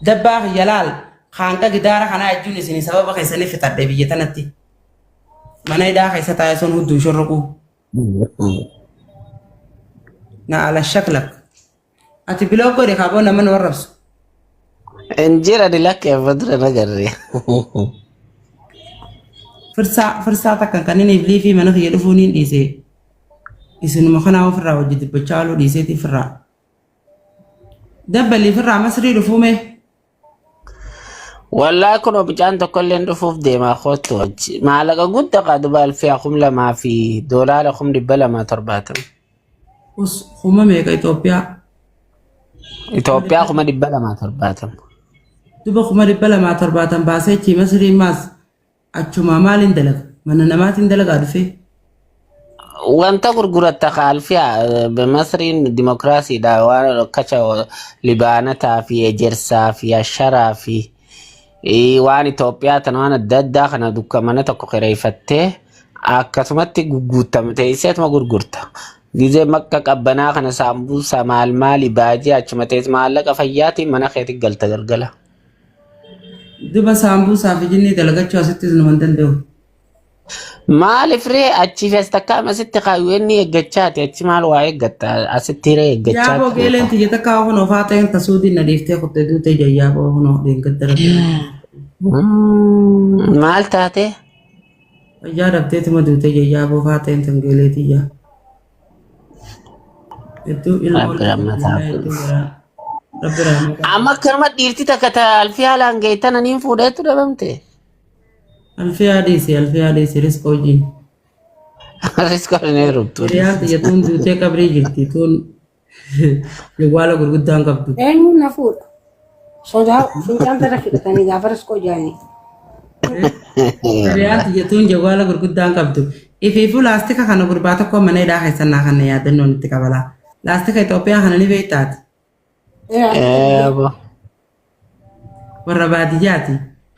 Dabbaa kiyya laal haanqa gidaara kanaa jechuun isin sababa keessanii fixadhe biyya tanatti. Mana hidhaa keessa taa'e sun hudduu shorroquu. Na ala shaklak. Ati biloo godhe kaaboo nama nu arrabsu. Injira ni lakkeeffatu na garre. Firsaa firsaa takka kan inni ibliifii mana kiyya dhufuu niin dhiise. Isinuma kanaa ofirraa hojii dubbachaa ooluu dhiiseeti firraa. Dabbalii firraa masrii dhufuu mee. Wallaahi kun mucaan tokko illee dhufuuf deemaa kootu wajji. Maallaqa guddaa qaba alfiyaa 2000 fi doolaara 270,000. Us kuma meeqa Itoophiyaa? Itoophiyaa 270,000. Duba 270,000 baasee achi masrii maas achumaa maaliin dalaga? Mana namaatiin dalagaa dhufee. Wanta gurguratta ka alfiyaa Masriin dimokiraasiidha waan akkacha libaanataa fi ejersaa fi asharaa fi waan Itoophiyaa tan waan adda addaa kana dukka mana tokko kireeffattee akkasumatti guguutamte iseetuma gurgurta. Gizee makka qabbanaa kana saambuusaa maal maali baajii achuma tees maallaqa fayyaatiin mana keetti galta galgala. Duba saambuusaa fi jinnii dalagachuu asittis numa hin danda'u. Maaliif ree achii fi as takka asitti kaayyuu inni eeggachaati achi maal waa eeggatta asitti ree Yaaboo eeggachaati. geeleen tiyya takka kunoo faaxeen tasuudiin na dhiiftee kutte duute jayyaaboo kunoo deeggaddara. Maal taate? Fayyaa dhabdeetuma duute jayyaaboo faaxeen tan geelee tiyya. Hedduu ilmoon Rabbi rahmataa hedduu garaa. Rabbi rahmataa. Amma akkanuma dhiirti takka ta alfii haalaan geettan aniin fuudheetu dhabamte. Alfiyaa dhiisi alfiyaa dhiisi riska hojiin. Riskoo hin heerumtu. Hiriyaan tiyya tuun duutee qabrii jirti tuun jawwaala gurguddaan qabdu. Eenyuun na fuudha? Sodaa fincaan tara fixatanii gaafa riskoo jaanii. Hiriyaan tiyya tuun jawwaala gurguddaan qabdu. Ifiifuu laastika kana gurbaa tokko mana hidhaa keessan naa kana yaadannoon itti qabalaa. Laastika Itoophiyaa kana ni beektaati. Eebo. Warra baadiyyaati.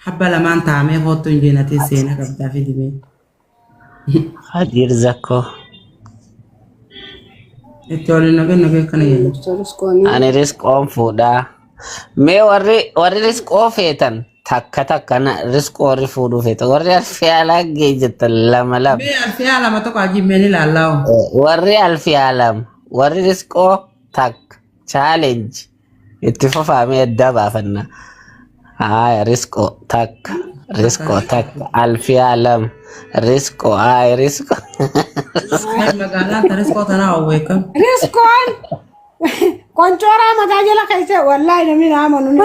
Habba lamaan taa'amee hoottu hin jeenatee seenaa qabdaa fidimee. Hajiir Zakkoo. Itti waliin nageen nagee akkana jenna. Riskoon Ani riskoon fuudhaa. Mee warri warri riskoo feetan takka takka na riskoo warri fuudhuu feetan warri alfii haalaan geejjattan lama lama. Mee alfiyaa lama tokko ajiibmeen ilaallaa. Warri alfii lama warri riskoo takka challenge itti fufaamee adda baafanna. Haya riskoo takka riskoo takka alfiyaa lama riskoo haaya riskoo. Magaalaan tariskoo tanaa hawweekam. Riskoon qoncooraa mataa jala keessa wallaahi namni na amanu ni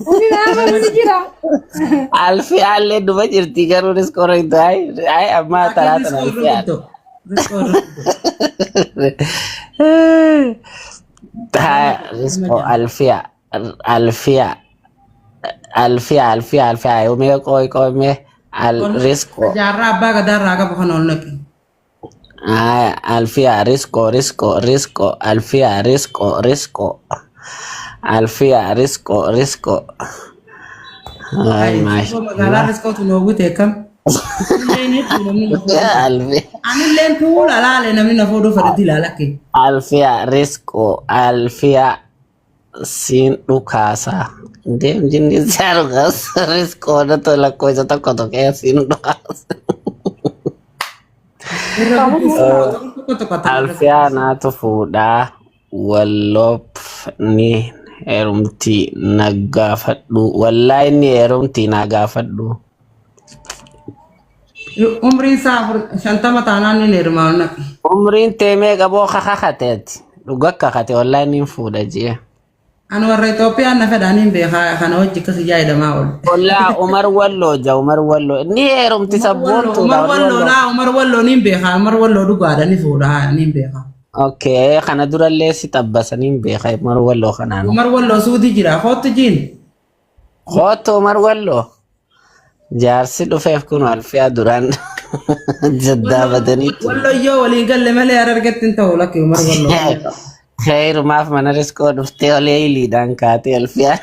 namni na amanu ni jira. Alfiyaallee dhuma jirti garuu riskoo irra hayi ammaa taraa tana Riskoo irra alfiyaa. guddoo. Riskoo irra guddoo. Haya riskoo alfiyaa alfiyaa alfiyaa alfiyaa alfiyaa yoomee qooy qooymee al riskoo. Jaarraa abbaa gadaarraa qabu kan ol naqe. Haya alfiyaa riskoo riskoo riskoo alfiyaa riskoo riskoo alfiyaa riskoo riskoo. Ay Riskoo magaalaa maashaallah. riskootu nu hawwite akkam. Illeen hedduu namni na fuudhu. Alfiyaa. Anilleen tuula laale namni na fuudhu fedhatti ilaala kee. Alfiyaa riskoo alfiyaa siin dhukaasa. Deem jinni isaa dhukaasa. Riskoo na tola lakkoofsa tokko tokko siin dhukaasa. Irra guddisa. Tokko tokko ta'e. Alfiyaa naatu fuudhaa. Walloop ni heerumti na gaafadhu. Wallaahi ni heerumti na gaafadhu. Umriin isaa 50 taanaan ni heerumaa ol naqe. Umriin teemee qaboo kakakateeti. Dhuga kakate wallaahi ni fuudha jee. Ani warra Itoophiyaan na fedhaan hin beekaa kana hojii akkas ijaa hidhamaa oolu. Ollaa Umar Walloo ja Umar Walloo. Ni heerumti sabboontuudha Umar warri Walloo Walloo. laa Umar Walloo niin beekaa Umar Walloo dhugaadha ni fuudha niin beekaa. Okay, kana durallee si xabbasaniin beeka Umar Walloo kanaanu. Umar Walloo suuti jira kootu jiin. Kootu Umar Walloo. Jaarsi dhufeef kun alfiyaa duraan jaddaabatanii ture. Walloo yoo waliin galle malee harargetti hin ta'u lakki Umar Walloo. Khairumaaf mana riskoo dhuftee olee iliidhaan kaatee alfiyaa.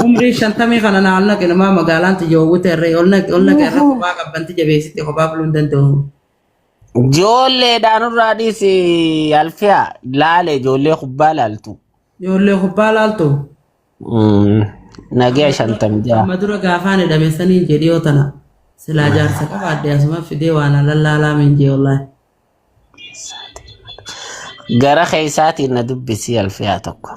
Umrii 50 kana naa ol naqe namaa magaalaan tiyya hawwite irree ol naqe ol naqe irra kophaa qabbanti jabeessitti kophaa buluu hin danda'u. Ijoolleedhaan irraa dhiisi alfiyaa laale ijoollee kubbaa laaltu. Ijoollee kubbaa laaltu. Nagaya 56. Amma dura gaafaan hidhame saniin jedhi yoo tana silaa jaarsa qabaadhe asuma fidee waan lallaalaa min jee wallaahi. Gara keessaatiin na dubbisii alfiyaa tokko.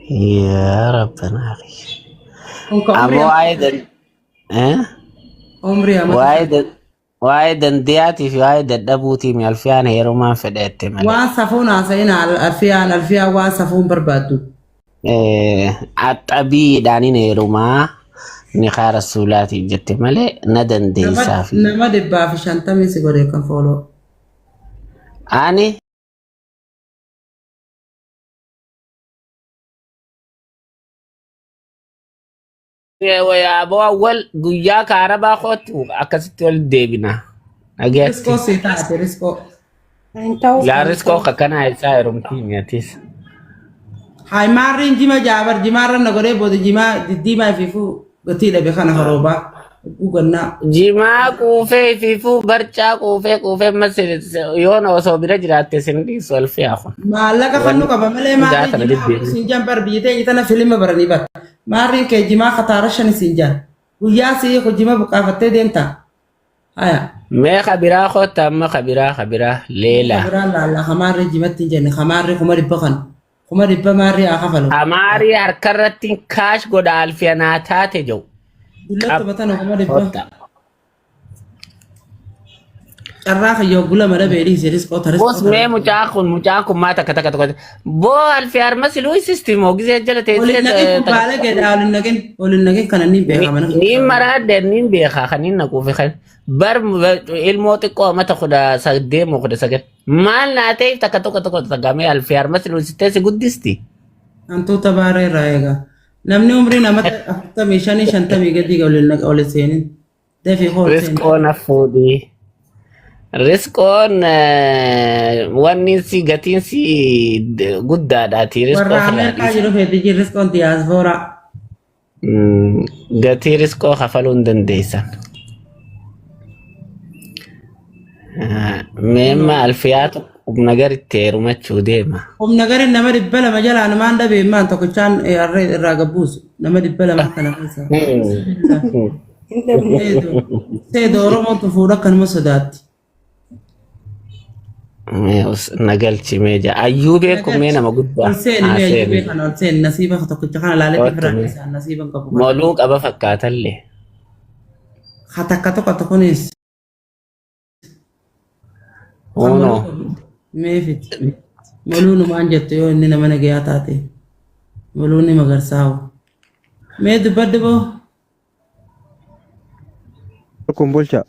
Yaa Rabbana. Kun ka Ammoo umrii waa'ee dan eh? umrii amata Waa'ee dan waa'ee dandiyaatii fi waa'ee dadhabuutii mi alfiyaan heerumaan fedheette malee. waan safuun haasa'in alfiyaan alfiyaan waan safuun barbaaddu. Axabiidhaan heerumaa ni kaa rasuulaatiin jette malee na dandeessaa fi. Nama 150 si godhe kan fooloo. Ani aboo awwal guyyaa kaarabaa kootu akkasitti wal deebina. Dhageetti. Riskoo si taate riskoo. Hin ta'u. Laa riskoo akkanaa isaa heerumtii mi'atis. Haay maarriin jima jaabar jimaarra na godhee booda jimaa diddiimaa ifiifuu gatii dhabe kana karoobaa. Gugannaa. Jimaa quufee ifiifuu barcaa quufee quufee mas yoona osoo bira jiraatte sin dhiisu alfiyaa kun. Maallaqa fannu qaba malee Hundaa maarriin tana jimaa deddeebiin. siin jaan bar biyya teenya tana filima baranii bar. Maarriin kee jimaa kataara shan siin jaan. Guyyaa sii jima buqaafattee deemta. Haya. Mee kabiraa kootta amma kabiraa kabiraa leela. Biraan laalla kamaarri jimatti hin jenne kamaarri 100,000 kan 100,000 maarrii haa kafalu. Amaarii harkarratti kaash godha alfiyaa naa taate jiru. Dullatti tana 100,000. Kootta. Carraa kayyoo gula mala beelii isiris qoota Bos mee mucaan kun maa takka takka tokko boo alfiyaa harma siluu isisti moo gisee jala Olin naqin teessee kubbaalee gedha olin naqin olin naqin kana ni beeka mana. Niin maraadde niin beekaa kan inni naquufi kan bar ilmoo xiqqoo amata 18 moo 19 maal naa ta'eef takka tokko tokko tagamee alfiyaa harma siluu isistee si guddisti. Hantuuta baaree irraa eega. Namni umrii namata 45 50 gadi olin naqa olin seenin. Dafii hool seenin. Riskoon hafuudhi. Riskoon wanni si gatiin si guddaadhaati riskoo Warra ofirraa Ameerikaa dhiisi. jiru feeti jirri riskoon diyaaspooraa. Gatii riskoo kafaluu hin dandeessan. Meemma alfiyaatu humna garitti heerumachuu deema. Humna gari nama 200 jalaa namaan dhabee maan tokkichaan harree irraa gabbuusu nama 200 kana keessa. Hin dhabne. Seedo Oromootu fuudha akkanuma sodaatti. Mee nagalchi mee jaa. Ayyuu beeku mee nama guddaa. Ol seeni mee ayyuu Haaseen. beekan ol seeni nasiiba tokkicha kana laaletti Kootu firaan mee. isaan nasiiba hin qabu. Moluu qaba fakkaatallee. Ha takka tokko tokkonis. Uunoo. Meefiti. Moluu numaan jettu yoo inni nama nagayaa taate. Moluu ni magarsaa'u. Mee dubbadhu boo. Kun bulcha.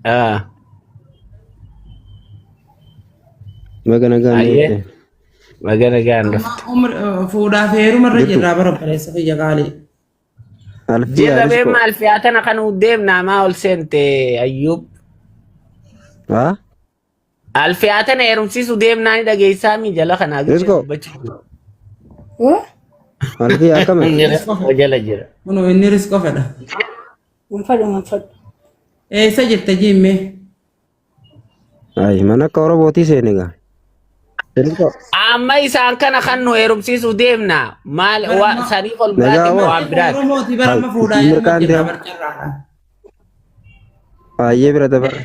Ah, Baga nagaan Ayyee. dhufte. Baga nagaan dhufte. Fuudhaaf heerumarra Jirtu. jirraa bara bareessa kiyya qaalii. Alfiyaa Jirra riskoo. beema alfiyaa tana kan deemnaa maa ol seente ayyuub. Haa? Alfiyaa tana heerumsiisuu deemnaa ni dhageessaa mi jala kanaa Riskoo. dubbachuu. Oh, Alfiyaa akkami? Inni riskoo jala jira. Kunoo inni riskoo fedha. Hin fedhu hin fedhu. Eessa jirta jiimmee? Ay, mana akka Oromootii seene gaa. Riskoo. Amma isaan kana kan nu heerumsiisuu deemna. Maal saniif ol Nagaa biraati moo hoo. waan biraati? Oromooti bara amma fuudhaa Hay, heeruma mirqaan jirra deema. barcarraadha. Baay'ee bira dabarre.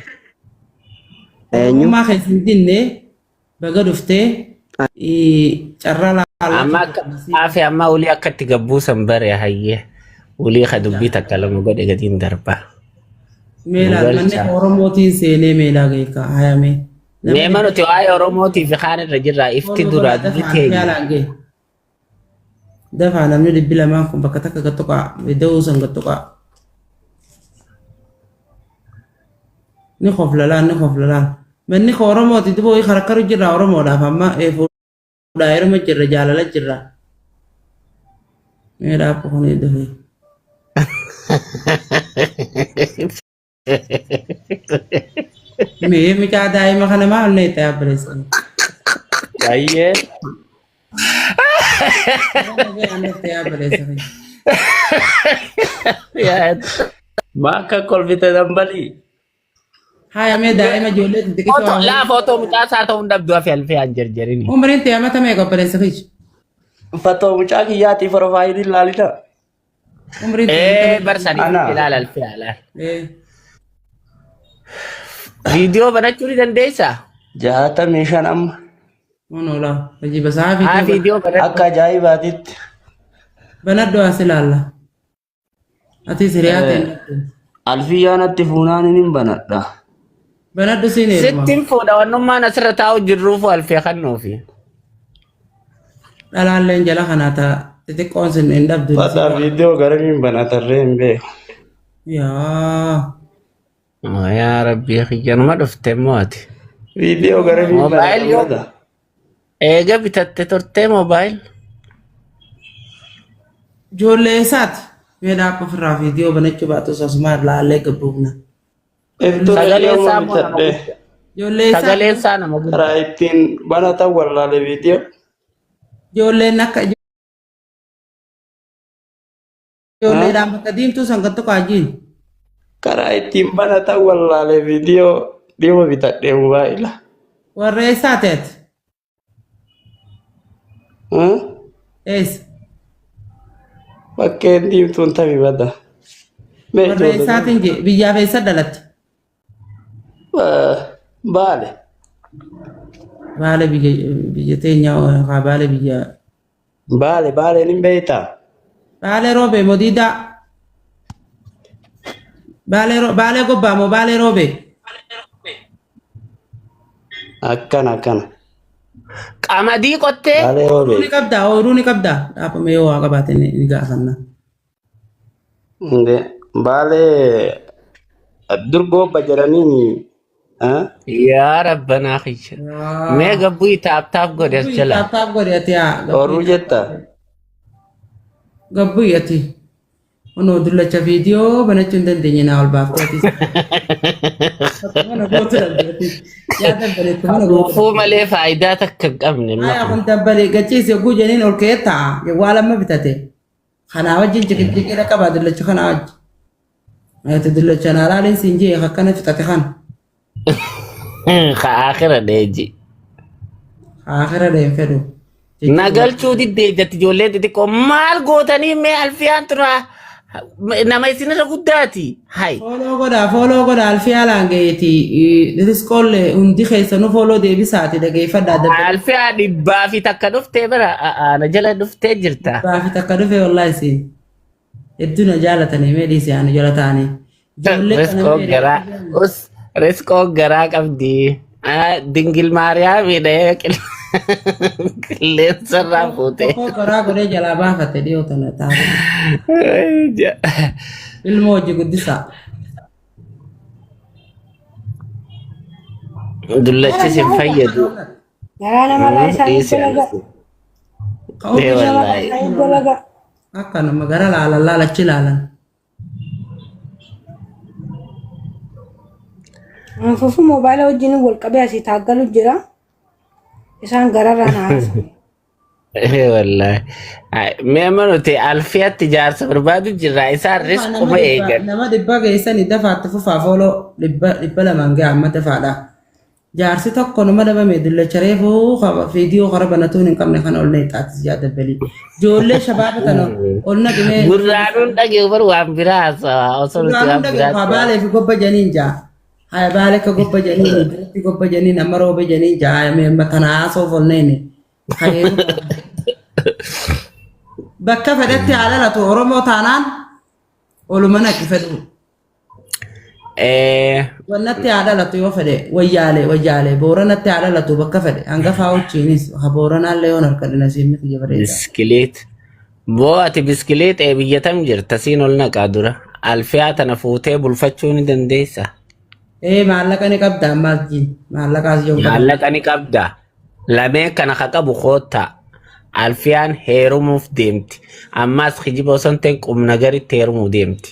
Eenyu? Oromummaa keessa hin dinne baga dhuftee carraa laallaa. Amma akka aafe amma ulii akka itti gabbuusan bare hayyee. Ulii ka dubbii takka lama godhe gadiin darba. Meelaa Nu manni galcha. Oromootiin seenee meelaa geekka hayamee. Meema nuti waa'ee Oromootii fi kaan irra jirra ifti duraa dubbi teenya. Dafaa namni 200 kun bakka takka gattuqaa da'uu san gattuqaa. Ni koflalaan ni koflalaan. Manni ka Oromooti duba wayii karakkaru jirra Oromoodhaaf amma fuudhaa heeruma jirra jaalala jirra. Mee dhaabba kun dhufe. Mee mucaa daa'ima kana maal na itti yaabbileessan? Baay'ee. Itti yaabbileessan. Yaa Ma akka kolfite dambalii. Haaya mee daa'ima ijoollee xixiqqisoo Foto haa laa footoo mucaa isaa ta'uu hin dhabdu hafe alfiyaan jarjarini. Umriin ta'e amata meeqa obboleessa kiyya? Fatoo mucaa kiyyaatii profaayilii ilaalina. Umriin ta'e amata Ee meeqa? barsanii Ana. ilaala alfiyaa ilaala. Ee. Viidiyoo banachuu ni dandeessaa? 65 amma. Kunoo laa hojii basaa Haa viidiyoo viidiyoo banadhu. Akka ajaa'ibaatitti. banadhu as ilaalla. Atis hiriyaa ta'e. Alfiyyaa natti fuunaan hin banadha. Banadhu siin heeruma. Sittiin fuudha wannummaan asirra taa'u jirruufu alfee kannuufi. Dhalaalleen jala kanaa ta'a. Xixiqqoon sin hin dhabdu. Fataa viidiyoo garamiin banatarree hin beeku. Yaa. Yaa Rabbii kiyyanuma dhufte immoo ati. Viidiyoo garamiin Moobaayil yoo banata. eega bitatte turtee moobaayil. Ijoollee eessaati? Mee dhaab ofirraa viidiyoo banachuu baatu asumaa laallee gabbuufna. Iftuu Sagaleen viidiyoo isaa immoo nama bitadhe. guddaa. Ijoollee eessaati? Sagaleen isaa nama guddaa. Karaa ittiin banatan wallaale viidiyoo. Ijoolleen akka ijoolleedhaan bakka diimtuu san kan tokko ajiin. Karaa ittiin banatan wallaale viidiyoo dhiyoo bitadhe moobaayila. Warra eessaati ati? Eessa? Bakkeen diimtuun tabi bada. Mee Warra ijoollee eessaatiin jee biyyaaf eessa dhalatte? Baale. Baale biyya biyya teenya haa baale biyya. Baale baaleen hin beektaa? Baalee roobee moo diidaa? Baalee gobbaa moo baalee roobee? Akkana akkana. Qamadii qottee Baalee Ooyiruu ni roobee. qabdaa ooyiruu ni qabdaa dhaabame yoo waa qabaate ni gaafanna. Baalee dur gobba jedhaniini. Yaa rabbanaa kiyya. Mee gabbuu taap taap godhe as jala. Taap taap godhe ati haa. Oorruu jetta. Gabbuu ati. Kunoo dullacha viidiyoo banachuu hin dandeenye naa ol baaftee ati. Mana gootu dhabde Yaa dabbaleetti mana gootu. Fuufuu malee faayidaa takka hin qabne. Aya kun dabbalee gachiis yogguu jeniin ol ka'ee taa'a. Yawwaa lamma bitate. Kanaa wajjin ciqiciqiidha qaba dullacha kanaa wajjin. Ati dullacha naa laaliin siin jee akkana fixate kana. Ka akira dheeji. Akira dheen fedhu. Na galchuu diddee jatti ijoolleen xixiqqoo maal gootanii mee alfiyaan tura nama isinirra guddaati. Hai. Fooloo godhaa fooloo godhaa alfiyaa laangeeti. Riskoollee hundi keessanuu fooloo deebisaati dhageeffadhaa dabbalee. Alfiyaa dhibbaa fi takka dhuftee bara na jala dhuftee jirta. Baafi takka dhufe wallaahi siin. Hedduu na jaalatanii mee dhiisee anu jala ta'anii. Ijoollee kana Riskoo mee garaa us riskoo garaa qabdi. Dingil Maariyaamidha qilleensarraa fuute. Tokko garaa godhee jalaa baafate dhiyoo tana taate. Ilmoo hojii guddisaa. Dullachi sin fayyadu. Garaa namarraa isaan Dhiisi dalaga. anas. Ka'uu Ee wallaahi. Isaan dalaga. Akkanuma gara laalan laalachi laalan. Fufu moobaayila wajjin wal qabee asii taaggalu jira. Isaan gararraa na haasa'u. Ee wallaahi. Mee amma nuti alfiyatti jaarsa barbaadu jirra. Isaan riskuma eegan. Nama dhibba geessanii dafaatti fufaa fooloo dhibba dhibba lamaan ga'a amma dafaadha. Jaarsi tokko nama dhabame dullacha reefuu viidiyoo kara banatuun hin qabne kana ol neexaati yaa dabbalii. Ijoollee shabaaba tana ol naqimee. Gurraanuun dhage'u bar waan biraa haasawaa osoo nuti Gurraanuun waan dhage'u biraa haa baalee fi gobba janiin jaa. Haa baalee akka gobba janiin biratti gobba janiin amma roobe janiin jaa amma tana haasoof ol neene. Bakka fedhetti haa dhalatu Oromoo taanaan oluma naqi fedhu. Wannatti haa dhalatu yoo fedhe wayyaalee wayyaalee booranatti haa dhalatu bakka fedhe hangafaa wajjiinis ha booranaallee yoon harkadhe nasiibni kiyya bareeda. Biskileet. Boo ati biskileet ee biyya tam jirta siin ol naqaa dura. Alfiyaa tana fuutee bulfachuu ni dandeessa. Ee maallaqa ni qabda ammaas jiin maallaqaas yoon qabda. Maallaqa ni qabda. Lameen kana ka qabu koottaa. Alfiyaan heerumuuf deemti. Ammaas kijiba osoo hin ta'in qubna garitti heerumuu deemti.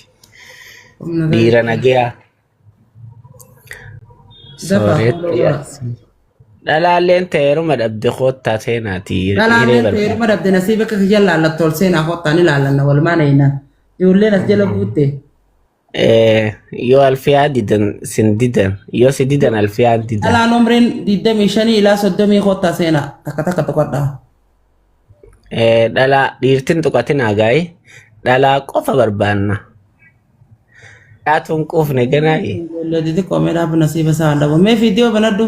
Qubna garitti. Dhiira nagayaa. Dafa Sooretti. Dhalaalleen ta'e heeruma dhabde koottaa seenaati. Hiree Dhalaalleen barbaada. heeruma dhabde nasiiba akka kiyya laallattu ol seenaa koottaa ni laallanna walumaan eeyna. Ijoolleen as jala guutte. Yoo alfiyaa didan sin didan yoo si didan alfiyaa didan. Dhalaan umriin 25 ilaa 30 kottaa seenaa takka takka tuqadhaa. Dhalaa dhiirtin tuqatin hagayi dhalaa qofa barbaanna. Dhaatuun quufne ganaayi. Ijoollee xixiqqoo mee dhaabu nasiiba isaa hin dhabu. Mee viidiyoo banadhu.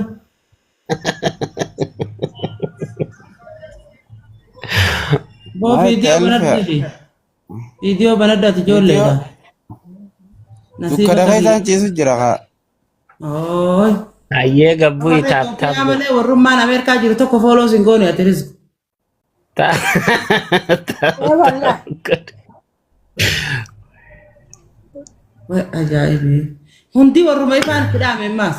Boo Maal viidiyoo itti banadhu. alfee? Viidiyoo banadhu ati ijoolleedha. Nasiiba Dukkana qabi. keessaan ciisu jira kaa. Ooy. Hayyee gabbuu Warra taap taap Itoophiyaa malee warrummaan Ameerikaa jiru tokko fooloo sin goone ati rizqu. Ee wallahi. Way ajaa'ibi. Hundi warruma ifaan itti dhaame ammaas.